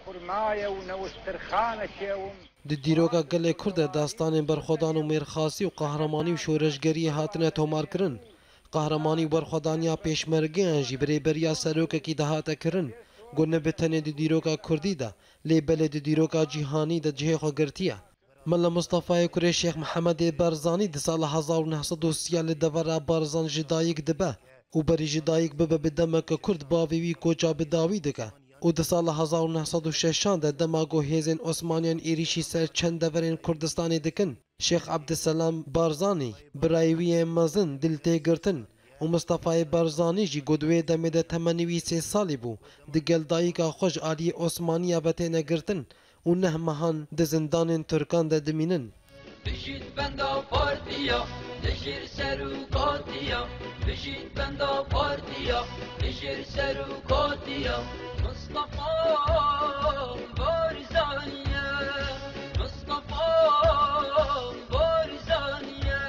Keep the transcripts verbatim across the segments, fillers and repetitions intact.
Xurmaye û ne wistirxanekê û Di dîroka gelê Kurd de dastanên berxwedan û mêrxasî û qehremanî û şoreşgeriyê hatine tomarkirin. Qehremanî û berxwedaniya pêşmergeyan jî bi rêberiya serokekî de hate kirin, ku ne bi tenê di dîroka kurdî de, lê belê di dîroka cîhanî de cihê xwe girtiye. Mela Mustafayê kurê Şêx Mihemedê Barzanî di sala hezar û neh sed û sî li devera Barzan ji dayik dibe û berî ji dayik bibe bi demeke kurt bavê wî koça bi dawî dike û di sala hezar û neh sed û şeşan de dema ku hêzên Osmaniyan êrîşî ser çend deverên Kurdistanê dikin, Şêx Ebdiselam Barzanî, birayê wî yê mezin dil tê girtin û Mistefayê Barzanî jî ku di wê demê de temenê wî sê salî bû, di gel dayika xwe ji aliyê Osmaniya ve têne girtin û neh mehan di zindanên Tirkan de dimînin. Bijît benda partiya, dijîr serokatiya, bijît benda partiya, dijîr serokatiya. Mustafa Barzaniye, Mustafa Barzaniye.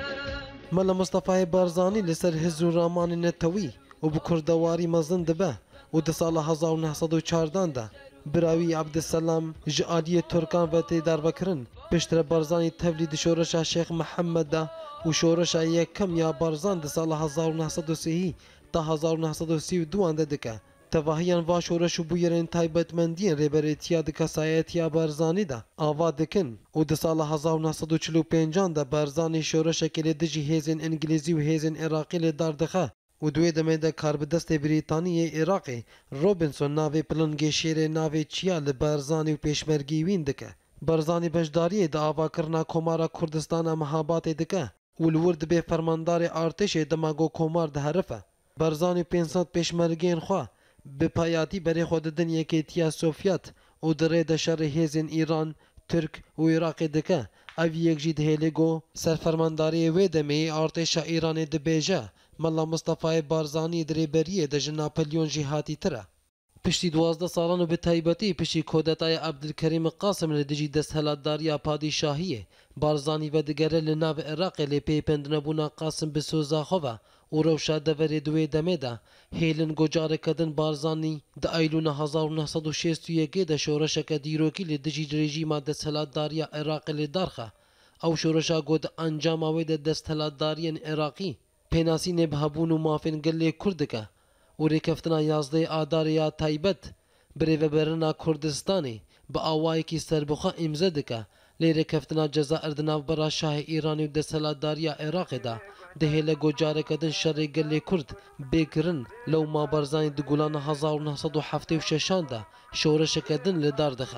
Mela Mustafayê Barzanî li ser hizr û ramanê netewî û bi kurdewarî mezin dibe û di sala hezar û neh sed û çardan de bira wî Ebdiselam ji aliyê Tirkan ve tê darvekirin. Piştre Barzanî tevlî di şoreşa Şêx Mihemed de û şoreşa yekem ya Barzan di sala hezar û neh sed û sêyî ta hezar û neh sed û sî û duan de dike. Tevahiyan va şoreş û bûyerên taybetmendiyên rêberêtiya di kesayetiya Barzanî de ava dikin û di sala hezar û neh sed û çil û pêncan de Barzanî şoreşekê li dijî hêzên Îngilîzî û hêzên Iraqî li dar dixe û di wê demê de karbidestê Brîtanî yê Iraqê Robinson navê pilingê şêrê navê çiya li Barzanî û pêşmergî wîn dike. Barzanî beşdariyê di avakirina Komara Kurdistana Mehabatê dike û li wir dibe fermandarê artêşê dema ku komar diherife. Barzanî pênc sed pêşmergeyên xwe bi payatî berê xwe didin Yekêtiya Sovyet û di rê de şerê hêzên Îran, Tirk û Iraqê dike. Ev yek jî dihêle ku serfermandariyê wê demê yê artêşa Îranê dibêje, Mela Mistefayê Barzanî di rêberiyê de ji Napelyon jî hatîtir e. Piştî duwazdeh salan û bi taybetî piştî kodetaya Ebdilkerîm Qasim li dijî desthilatdariya padîşahiyê, Barzanî vedigere li nav Iraqê lê pêpendinebûna Qasim bi soza xwe ve û rewşa deverê di wê demê de hêlin ku careke din Barzanî di Eylûna hezar û neh sed û şêst û yekê de şoreşeke dîrokî li dijî rejîma desthilatdariya Iraqê li dar xe. Ew şoreşa ku di encama wê de desthilatdariyên Iraqî pênasînê bi hebûn û mafên gelê Kurd dike û rêkeftina yazdehê Adarê ya taybet bi rêveberina Kurdistanê bi awayekî serbixwe îmze dike, lê rêkeftina Cezair di navbera Şahê Îranê û desthilatdariya Iraqê de dihêle ku careke din şerê gelê Kurd bê kirin. Lewma Barzanî di gulana hezar û neh sed û heftê û şeşan de şoreşeke din li dar dixe.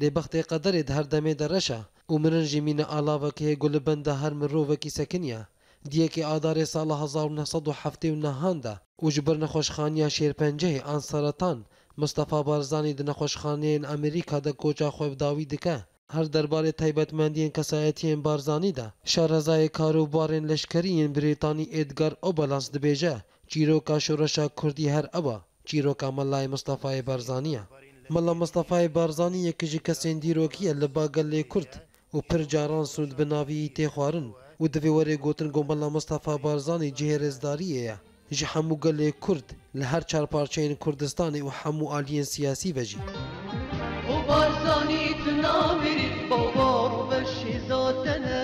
Dê bextê qederê di her demê de reş e û mirin jî mîna alavekê heye ku li benda her mirovekî sekiniye. Di yekê Adarê sala hezar û neh sed û heftê û nehan de û ji ber nexweşxaniya şêrpencehê an seretan, Mistefa Barzanî di nexweşxaneyên Amerîka de koça xwe bi dawî dike. Her derbarê taybetmendiyên kesayetiyên Barzanî de, şarezayê karûbarên leşkerî yên Brîtanî Edgar Obalans dibêje, çîroka şoreşa Kurdî her ew e, çîroka Melayê Mistefayê Barzanî ye. Mela Mistefayê Barzanî yekî ji kesên dîrokî ye li ba gelê Kurd û pir caran sûnd bi navî yî tê xwarin û divê were gotin ku Mela Mistefa Barzanî cihê rêzdariyê ye. Ji hemû gelê Kurd, li her çar parçeyên Kurdistanê û hemû aliyên siyasî ve jî. O Barzanî tu namêrî, bawar û beşê zatene.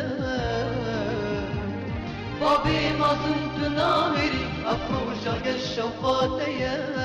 Babê mazin tu namêrî, ev roja geş şewqate ye.